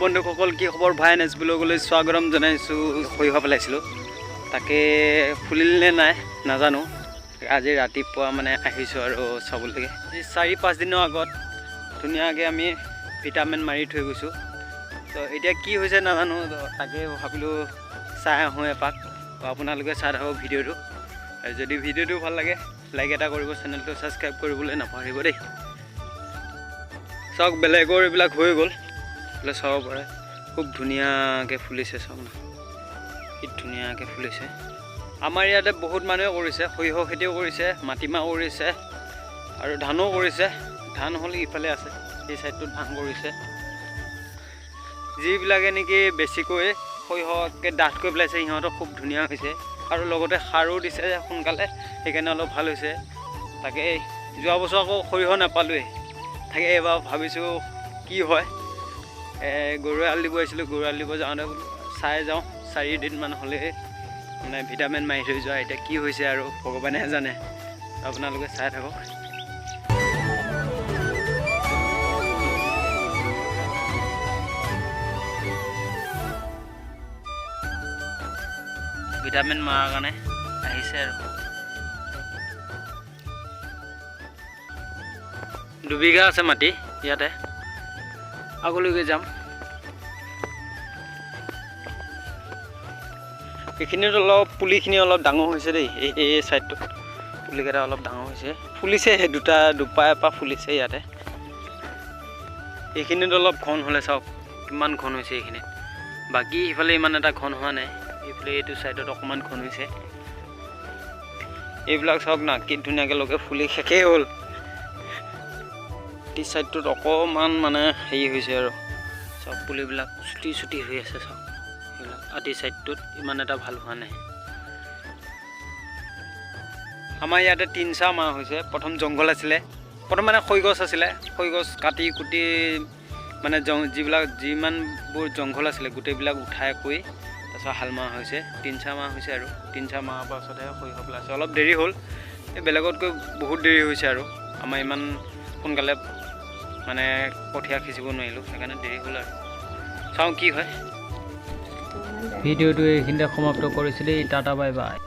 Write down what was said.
বন্ধুসকল, কি খবৰ? ভাই এন এছ ব্লগলৈ স্বাগতম জনাইছোঁ। সৰিয়হ পেলাইছিলোঁ, তাকে ফুলিল নে নাই নাজানো। আজি ৰাতিপুৱা মানে আহিছোঁ আৰু চাবলৈকে। আজি 4-5 দিনৰ আগত ধুনীয়াকৈ আমি ভিটামিন মাৰি থৈ গৈছোঁ। তো এতিয়া কি হৈছে নাজানো। তো তাকে ভাবিলোঁ চাই আহোঁ এপাক। তো আপোনালোকে চাই থাকক ভিডিঅ'টো আৰু যদি ভিডিঅ'টো ভাল লাগে, লাইক এটা কৰিব, চেনেলটো ছাবস্ক্ৰাইব কৰিবলৈ নাপাহৰিব দেই। চাওক, বেলেগৰ এইবিলাক হৈ গ'ল। এইবিলাক চাব পাৰে, খুব ধুনীয়াকৈ ফুলিছে। চাওক না, কি ধুনীয়াকৈ ফুলিছে। আমাৰ ইয়াতে বহুত মানুহে কৰিছে, সৰিয়হ খেতিও কৰিছে, মাটিমাহ কৰিছে আৰু ধানো কৰিছে। ধান হ'ল ইফালে আছে, এই ছাইডটোত ধান কৰিছে। যিবিলাকে নেকি বেছিকৈ সৰিয়হকৈ ডাঠ কৰি পেলাইছে, সিহঁতৰ খুব ধুনীয়া হৈছে আৰু লগতে সাৰো দিছে সোনকালে, সেইকাৰণে অলপ ভাল হৈছে। তাকে যোৱা বছৰ আকৌ সৰিয়হ নাপালোৱেই। তাকে এইবাৰ ভাবিছোঁ কি হয়। গৰু এৰাল দিব আহিছিলোঁ। গৰু এৰাল দিব যাওঁতে বোলো চাই যাওঁ। 4 দিনমান হ'লেই মানে ভিটামিন মাৰি থৈ যোৱা। এতিয়া কি হৈছে আৰু ভগৱানেহে জানে। আপোনালোকে চাই থাকক। ভিটামিন মৰাৰ কাৰণে আহিছে আৰু। 2 বিঘা আছে মাটি ইয়াতে। আগলৈকে যাম। এইখিনিত অলপ পুলিখিনি অলপ ডাঙৰ হৈছে দেই। এই ছাইডটোত পুলিকেইটা অলপ ডাঙৰ হৈছে, ফুলিছে। সেই দুটা দুপা এপাহ ফুলিছে ইয়াতে। এইখিনিত অলপ ঘন হ'লে, চাওক কিমান ঘন হৈছে এইখিনিত। বাকী সিফালে ইমান এটা ঘন হোৱা নাই। এইফালে এইটো ছাইডত অকণমান ঘন হৈছে। এইবিলাক চাওক না, কি ধুনীয়াকৈ লগে ফুলি শেষেই হ'ল। এই ছাইডটোত অকণমান মানে হেৰি হৈছে আৰু। চাওক, পুলিবিলাক চুটি চুটি হৈ আছে। চাওক, সেইবিলাক আদি ছাইডটোত ইমান এটা ভাল হোৱা নাই। আমাৰ ইয়াতে 3 চাহ মাহ হৈছে। প্ৰথম জংঘল আছিলে, প্ৰথম মানে খৰি গছ আছিলে। খৰি গছ কাটি কুটি মানে যিবিলাক যিমানবোৰ জংঘল আছিলে, গোটেইবিলাক উঠাই কৰি তাৰপিছত হাল মৰা হৈছে। 3 চাহ মাহ হৈছে আৰু 3 চাহ মাহৰ পাছতহে সৰিয়হ পেলাইছে। অলপ দেৰি হ'ল, এই বেলেগতকৈ বহুত দেৰি হৈছে আৰু আমাৰ ইমান সোনকালে মানে কঠীয়া সিঁচিব নোৱাৰিলোঁ, সেইকাৰণে দেৰি হ'ল আৰু চাওঁ কি হয়। ভিডিঅ'টো এইখিনিতে সমাপ্ত কৰিছোঁ দেই। Tata, bye bye.